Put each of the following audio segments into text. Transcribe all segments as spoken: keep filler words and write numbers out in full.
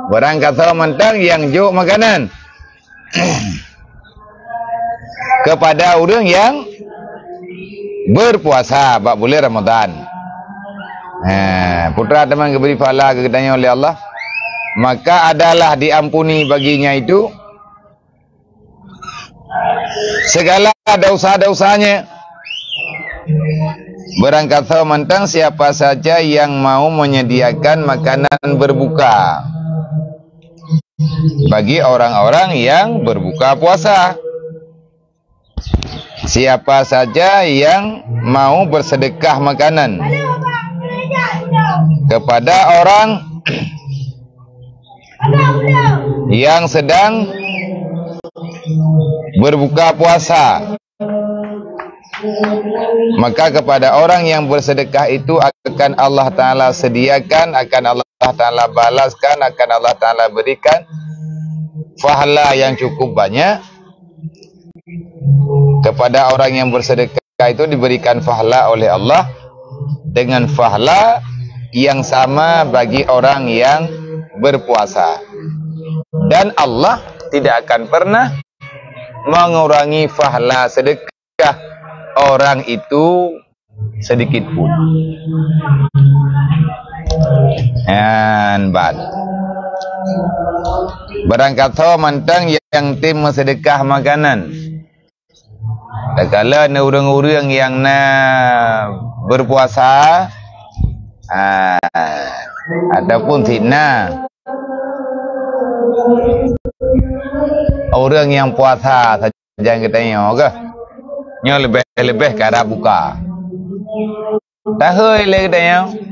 Barang kasoe mantong nyang jok makanan kepada ureuëng nyang berpuasa bak buleuen Ramadhan. Ha, putra teuma geubri pahala keu geutanyoe lé Allah, maka adalah diampuni baginya itu segala dosa-dosanya. Barang kasoe mantong siapa saja yang mau menyediakan makanan berbuka bagi orang-orang yang berbuka puasa. Siapa saja yang mau bersedekah makanan kepada orang yang sedang berbuka puasa, maka kepada orang yang bersedekah itu akan Allah Ta'ala sediakan, akan Allah Ta'ala balaskan, akan Allah Ta'ala berikan pahala yang cukup banyak. Kepada orang yang bersedekah itu diberikan pahala oleh Allah dengan pahala yang sama bagi orang yang berpuasa. Dan Allah tidak akan pernah mengurangi pahala sedekah orang itu sedikit pun. Nyan ban. Barang kasoe mantong nyang tem meusedekah makanan, takalon ureuëng-ureuëng nyang na berpuasa, ha, ataupun sit na ureuëng nyang puasa sajan geutanyoe keuh. Nyoe leubeh-leubeh kara buka. Tahôi lé geutanyoe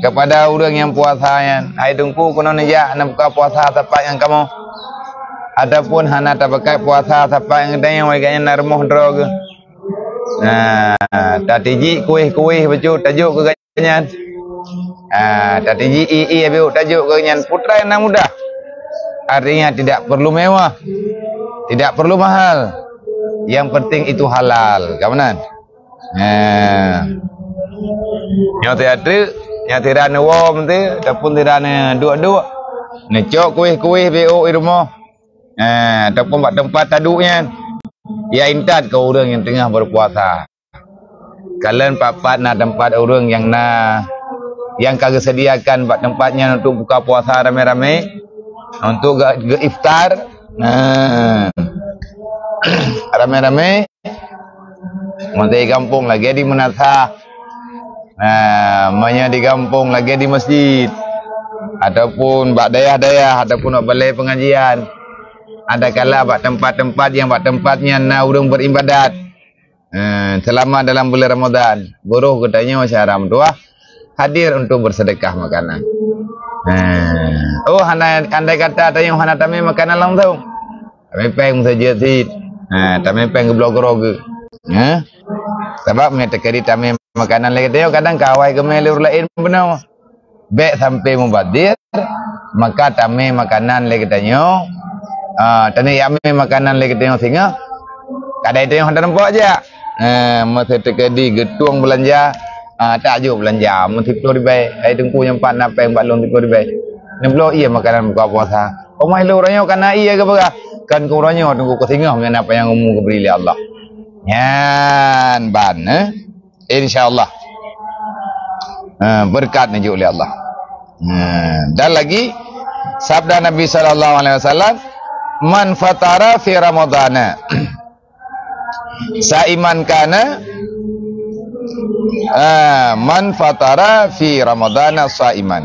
kepada ureuëng nyang puasa nyan, "Hai Teungku, keunoe neujak neubuka puasa sapat ngon kamoe." Ataupun hana tapakat puasa sapat ngon geutanyoe, wai gobnyan na rumoh droe geuh. Nah, tatijik kuéh-kuéh bacut tajok keu gobnyan. Ah, tatijik ié-ié bacut tajok keu gobnyan. Putra nyang na mudah. Artinya tidak perlu mewah. Tidak perlu mahal. Yang penting itu halal. Ka meunan? Ha. Nyoe teuk, nyoe sira neuwoe meuntée, ataupun sira neuduek-duek. Neucok kuéh-kuéh bacut i rumoh. Ha, ataupun bak teumpat taduek nyan. Ya intat keu ureuëng nyang teungoh berpuasa. Kalon pat-pat na teumpat ureuëng nyang na, nyang ka geusediakan bak teumpat nyan untuk buka puasa ramé-ramé, untuk geu-, geu-iftar. Nah, ramé-ramé. Meunyoe di gampông lagée di meunasah. Nah, meunyoe di gampông lagée di masjid. Ataupun bak dayah-dayah, ataupun bak balai pengajian. Adakala bak teumpat-teumpat nyang bak teumpat nyan na ureuëng beribadat. Eh, selama dalam bulan Ramadan, beurôh geutanyoe syedara meutuwah hadir untuk bersedekah makanan. Eh, oh, hana, andai kata tanyoe hana tamé makanan langsung, tamé péng meuseujid cit. Eh, tamé péng geubloe keudroe geuh. Eh? Sabab meunyoe teukeudi tamé makanan lé geutanyoe, kadang ka awai geumé lé ureuëng laén bunoe. Bék sampai mubazir, maka tamé makanan lé geutanyoe, ah, tanyoe yamé makanan lé geutanyoe singoh, kadai tanyoe hana tampok jak. Eh, meuseuteukeudi geutueng beulanja, ah, tajok beulanja, meusiploh ribèe, hai Teungku nyoe pat na péng bak lôn siploh ribèe. Neubloe ié makanan buka puasa. Omai lôn uroe nyoe kana ié geupeugah, kan keu uroe nyoe Teungku keu singoh ngon apa nyang umu geubri lé Allah. Nyan ban, eh. Insya Allah. Ha, berkat neujok lé Allah. Ha, dan lagi sabda Nabi sallallahu alaihi wasallam, "Man fatara fi Ramadana saiman kana, ah, man fatara fi Ramadana saiman."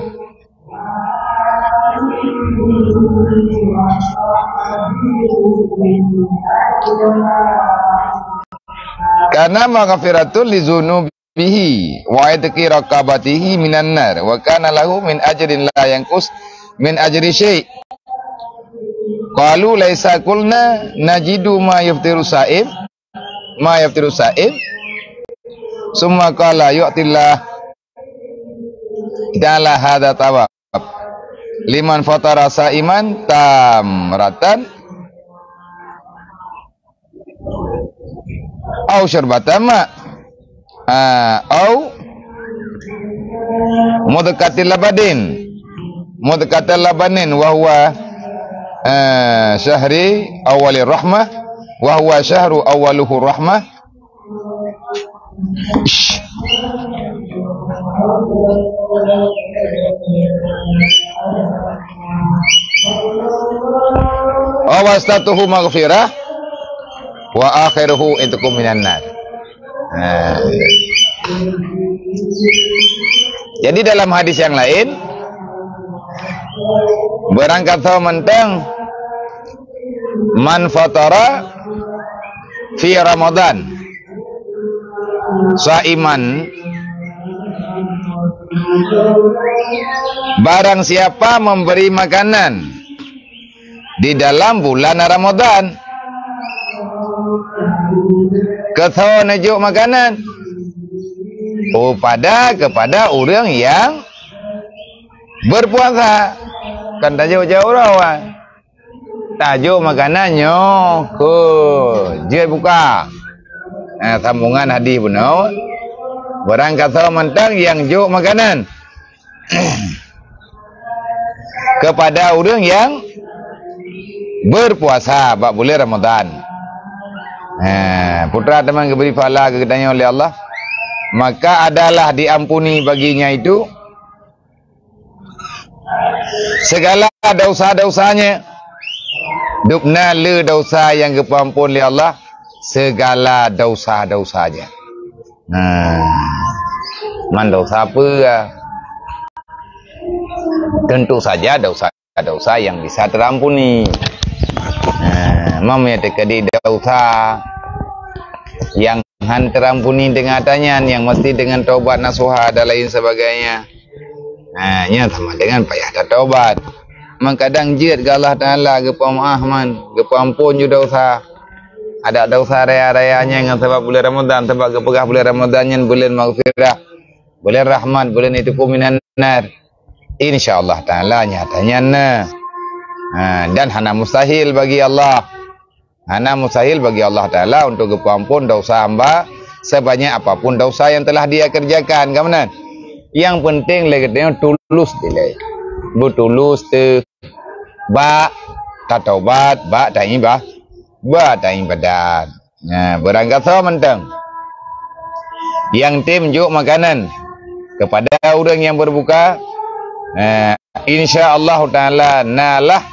Kana maghfiratul li dzunubihi wa itqi raqabatihi minan nar wa kana lahu min ajrin la yanqus min ajri syai'. Qalu laisa qulna najidu ma yuftiru saim, ma yuftiru saim. Summa qala yu'tillah ta'ala hadza tsawab liman fatara saiman tamratan au syurbatan ma, ah, au mudqatil labadin. Mudghatan labanin wa huwa, eh, syahri awwalir rahmah, wa huwa syahru awwaluhu rahmah. Wa wasatuhu maghfirah, wa akhiruhu itqum minan nar. Nah. Jadi dalam hadis yang lain, barangkasoe mantong man fatara fi Ramadan saiman, barang siapa memberi makanan di dalam bulan Ramadan, keu soe neujok makanan? Oh, pada, kepada ureuëng nyang berpuasa. Kan tajok jauh rawa. Tajok makanan nyoe keu jeuet buka. Nah, sambungan hadis bunoe. Barangkasoe mantong nyang jok makanan kepada ureuëng nyang berpuasa bak bulan Ramadan. Ha, putra teuma geubri pahala keu geutanyoe lé Allah, maka adalah diampuni baginya itu segala dosa-dosanya. Dubna le dosa nyang geupeuampon lé Allah, segala dosa-dosanya. Nah, man dosa peue? Tentu saja dosa-dosa yang bisa terampuni. Nah, mam ya terjadi dosa yang han terampuni dengan atanyan, yang mesti dengan taubat nasuha dan lain sebagainya. Nah, nyan sama dengan payah tataubat. Mangkadang jeuet keu Allah Taala geupeumaáh man, geupeuampon ju dosa. Ada dosa raya-raya nyan ngon sabab bulan Ramadan, sabab geupeugah bulan Ramadan nyan bulan maghfirah, bulan rahmat, bulan itqu minan nar. Insya Allah Taala nyata nyan na. Ha, dan hana mustahil bagi Allah. Hana mustahil bagi Allah Taala untuk geupeuampon dosa hamba sebanyak apapun dosa yang telah dia kerjakan, kan meunan? Yang penting lé geutanyoe tulus dilée. Beutulus teuh bak tataubat, bak taibah, bak taibadat. Nah, barangkasoe mantong nyang tem jok makanan kepada ureuëng nyang berbuka, nah, insya Allah Taala nalah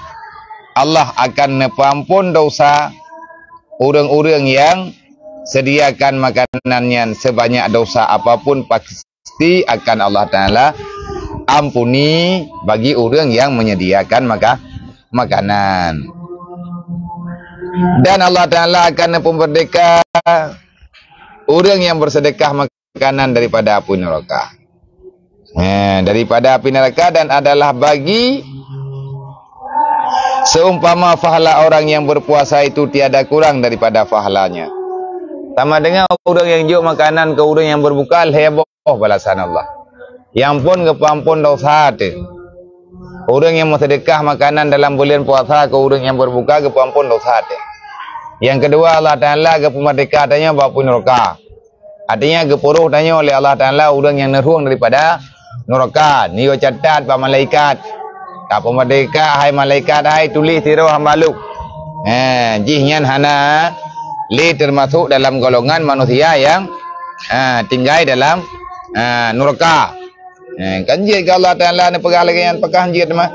Allah akan neupeuampon dosa ureuëng-ureuëng nyang sediakan makanan nyan, sebanyak dosa apapun pasti akan Allah Taala ampuni bagi ureuëng nyang menyediakan maka-, makanan. Dan Allah Taala akan neupeumerdeka ureuëng nyang bersedekah makanan daripada apui neraka. Eh, daripada api neraka dan adalah bagi seumpama pahala orang yang berpuasa itu tiada kurang daripada pahalanya. Sama dengan ureuëng nyang jok makanan keu ureuëng nyang berbuka, lhée boh balasan Allah. Nyang phon geupeuampon dosa teuh. Ureuëng nyang meusedekah makanan dalam buleuen puasa keu ureuëng nyang berbuka geupeuampon dosa teuh. Nyang keudua, Allah Taala geupeumerdeka tanyoe bak apui neraka. Artinya geupuroh tanyoe lé Allah Taala ureuëng nyang neurhueng daripada nuraka, neuyue catat bak malaikat. Tapeumerdeka, hai malaikat, hai tuléh sidroe hamba lôn. Eh, jih nyan hana lé teumasok dalam golongan manusia nyang, eh, tinggai dalam, eh, nuraka. Eh, kan jeuet keu Allah Taala neupeugah lagée nyan, pakah jeuet mah.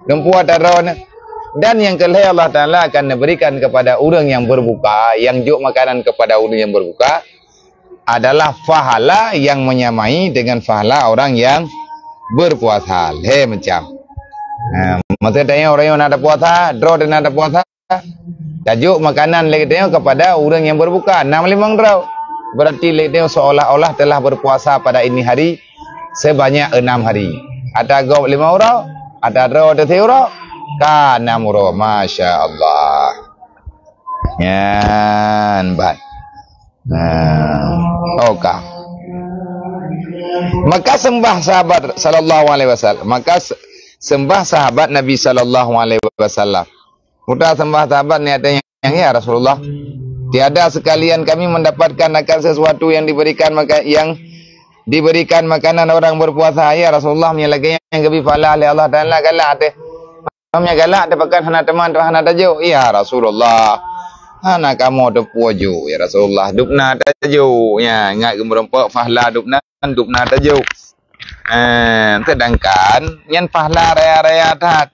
Lumpu ata droe nyan. Dan nyang keulhée Allah Taala akan neuberikan kepada ureuëng nyang berbuka, nyang jok makanan kepada ureuëng nyang berbuka, adalah pahala yang menyamai dengan pahala orang yang berpuasa. Lhée macam. Ha, maksud tanyoe ureuëng nyang na puasa, droe dan na puasa, tajok makanan lé geutanyoe kepada ureuëng nyang berbuka, enam limong droe. Berarti lé geutanyoe seolah-olah telah berpuasa pada ini hari sebanyak enam hari. Ata gob lima uroe, ata droe teuh siuroe, ka enam uroe. Masya Allah. Nyan ban. Nah, oka. Maka sembah sahabat sallallahu alaihi wasallam. Maka se-, sembah sahabat Nabi sallallahu alaihi wasallam. Udah sembah sahabat ni artinya, "Ya Rasulullah, tiada sekalian kami mendapatkan akan sesuatu yang diberikan maka yang diberikan makanan orang berpuasa, ya Rasulullah, meunyo lagèe nyan geubri pahala lé Allah Taala, galak teuh. Meunyo galak teuh, pakon hana teuma, hana tajok, ya Rasulullah. Hana kamoe teupeue jok, ya Rasulullah. Dubna tajok, ya, ingat geumeurumpok pahala dubna, dubna tajok. Eh, sedangkan nyan pahala raya-raya that.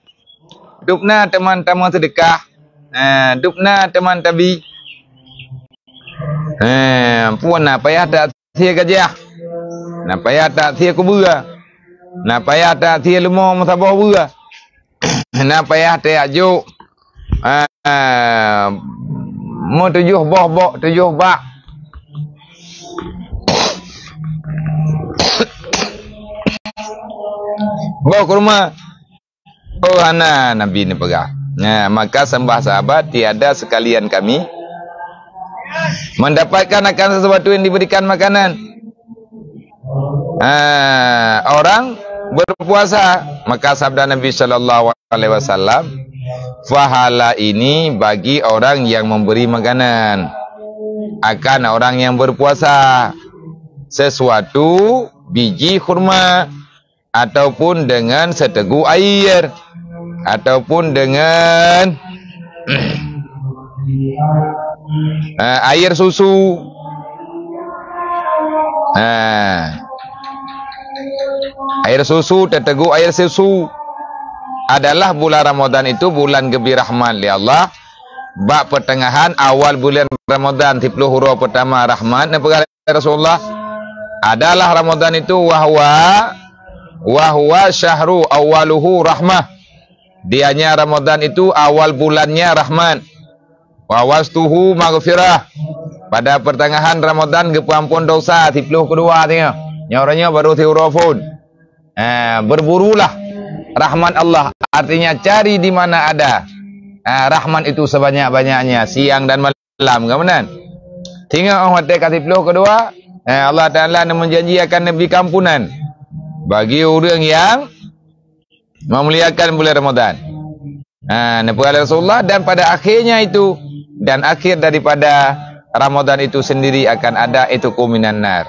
Dubna teuma tameuseudekah. Eh, dubna teuma tabi. Eh, peue na payah tasie gajah. Na payah tasie kubeue. Na payah tasie leumo meusaboh beue. Na payah tajok, ah, meutujoh boh bok, tujoh bak. Boh kurma. Oh, hana, Nabi neupeugah. Nah, maka sambah sahabat, tiada sekalian kami mendapatkan akan sesuatu yang diberikan makanan. Ah, orang berpuasa, maka sabda Nabi sallallahu alaihi wasallam, "Pahala ini bagi orang yang memberi makanan akan orang yang berpuasa sesuatu biji kurma, ataupun dengan seteguk air, ataupun dengan, eh, air susu." Eh, air susu, teteguk air susu. Adalah bulan Ramadan itu bulan geubri rahmat lé Allah. Bak pertengahan awal bulan Ramadan, siplôh uroe pertama rahmat, neupeugah Rasulullah, adalah Ramadan itu wahwa, wahwa syahru awwaluhu rahmah. Dianya Ramadan itu awal bulannya rahmat. Wa wastuhu maghfirah. Pada pertengahan Ramadan geupeuampon dosa siplôh keudua teuh. Nyoe uroe nyoe baru siuroe phon. Ah, berburulah rahmat Allah. Artinya cari di mana ada, ah, rahmat itu sebanyak-banyaknya siang dan malam. Lam, ka meunan. Singoh 'oh watèe ka siplôh keudua, eh, Allah Taala neumeujanji akan neubri keampunan bagi ureueng nyang meumuliakan bulan Ramadan. Ha, neupeugah lé Rasulullah, dan pada akhirnya itu, dan akhir daripada Ramadan itu sendiri akan ada itqu minan nar.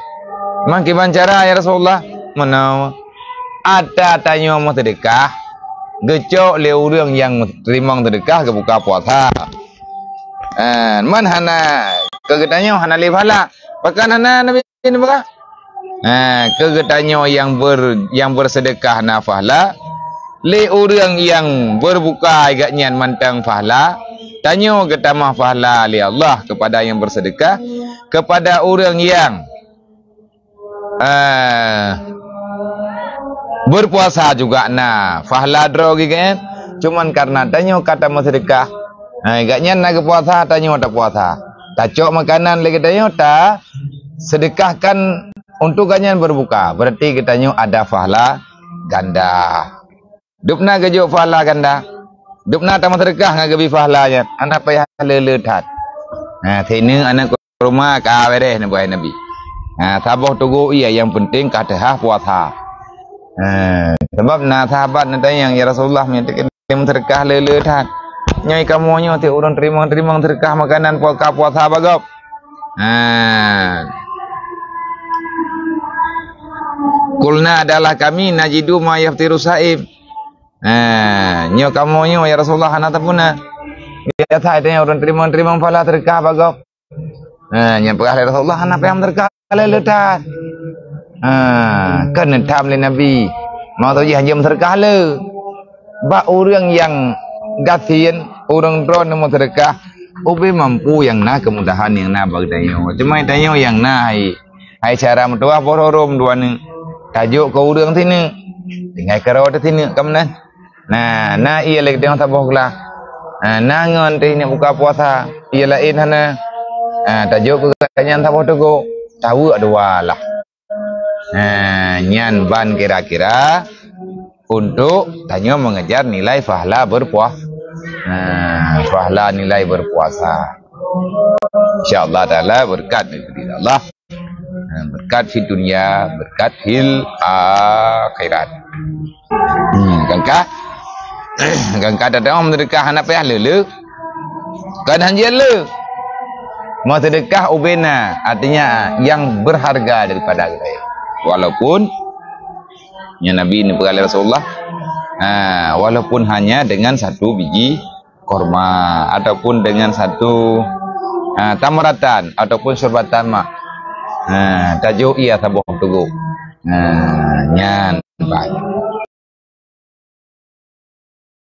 Mangkiban cara, ya Rasulullah? Meunoe, ata tanyoe meuseudeukah, geucok lé ureueng nyang teurimong seudeukah geubuka puasa. Eh, man hana, keu geutanyoe hana lé pahala. Pakon hana, Nabi neupeugah? Eh, keu geutanyoe nyang ber-, nyang beuseudeukah na pahala, lé ureueng nyang beubuka gobnyan mantong pahala, tanyoe geutamah pahala lé Allah keupada nyang beuseudeukah, keupada ureueng nyang Eh, beupuasa juga na pahala droe geuh, kan? Cuman karena tanyoe ka tameuseudeukah, eh, gobnyan na geupuasa, tanyoe tapuasa. Tacok makanan lé geutanyoe, taseudeukahkan untuk gobnyan beubuka. Berarti geutanyoe ada pahala ganda. Dubna geujok pahala ganda. Dubna tameuseudeukah ngon geubri pahala nyan. Hana payah le-le that. Ha, sineuk aneuk kurma ka beres neuh, wahai Nabi. Ha, saboh teugok ie nyang peunteng ka teuhah puasa. Ha, sabab na sahabat neutanyong, "Ya Rasulullah, meunyoe teukeudeh meuseudeukah le-le that. Nyoe kamoe nyoe tiep ureueng teurimong-teurimong seudeukah makanan po-, ka puasa bagob." Ha. Qulna, adalah kami, "Najidu ma yaftiru shaim." Ha, nyoe kamoe nyoe, ya Rasulullah, hana tapuna. Biasa tanyoe ureueng teurimong-teurimong pahala seudeukah bagob. Ha, nyan peugah lé Rasulullah, hana payah meuseudeukah le-le that. Ha, kheun neutham lé Nabi. Maksud jih hanjeuet meuseudeukah le. Bak ureueng nyang gasien, ureueng droeneuh meuseudeukah, ubé mampu nyang na keumudahan nyang na bak geutanyoe. Teuma tanyoe nyang na hai, hai cara meutuwah boh rhom dua neuk. Tajok keu ureueng sineuk. Tinggai keudroe teuh sineuk ka meunan. Nah, na ie lé geutanyoe saboh glah. Nah, na ngon teuh neuk buka puasa, ie laén hana. Nah, tajok keu gobnyan saboh teugok, taweuek dua lah. Nah, nyan ban kira-kira untuk tanyoe mengejar nilai pahala berpuasa. Nah, pahala nilai berpuasa. Insya Allah Taala berkat diberi Allah. Ha, berkat fid dunya, berkat fil akhirat. Hmm, kan ka? Kan ka, datang meuseudeukah hana payah le-le. Kan hanjeuet le. Meuseudeukah ubé na, artinya yang berharga daripada geutanyoe. Walaupun nyan Nabi neupeugah lé Rasulullah, ha, walaupun hanya dengan satu biji korma ataupun dengan satu, ha, tamratan ataupun syurbatan mah. Ha, tajôk ia saboh teugôk. Ha, nya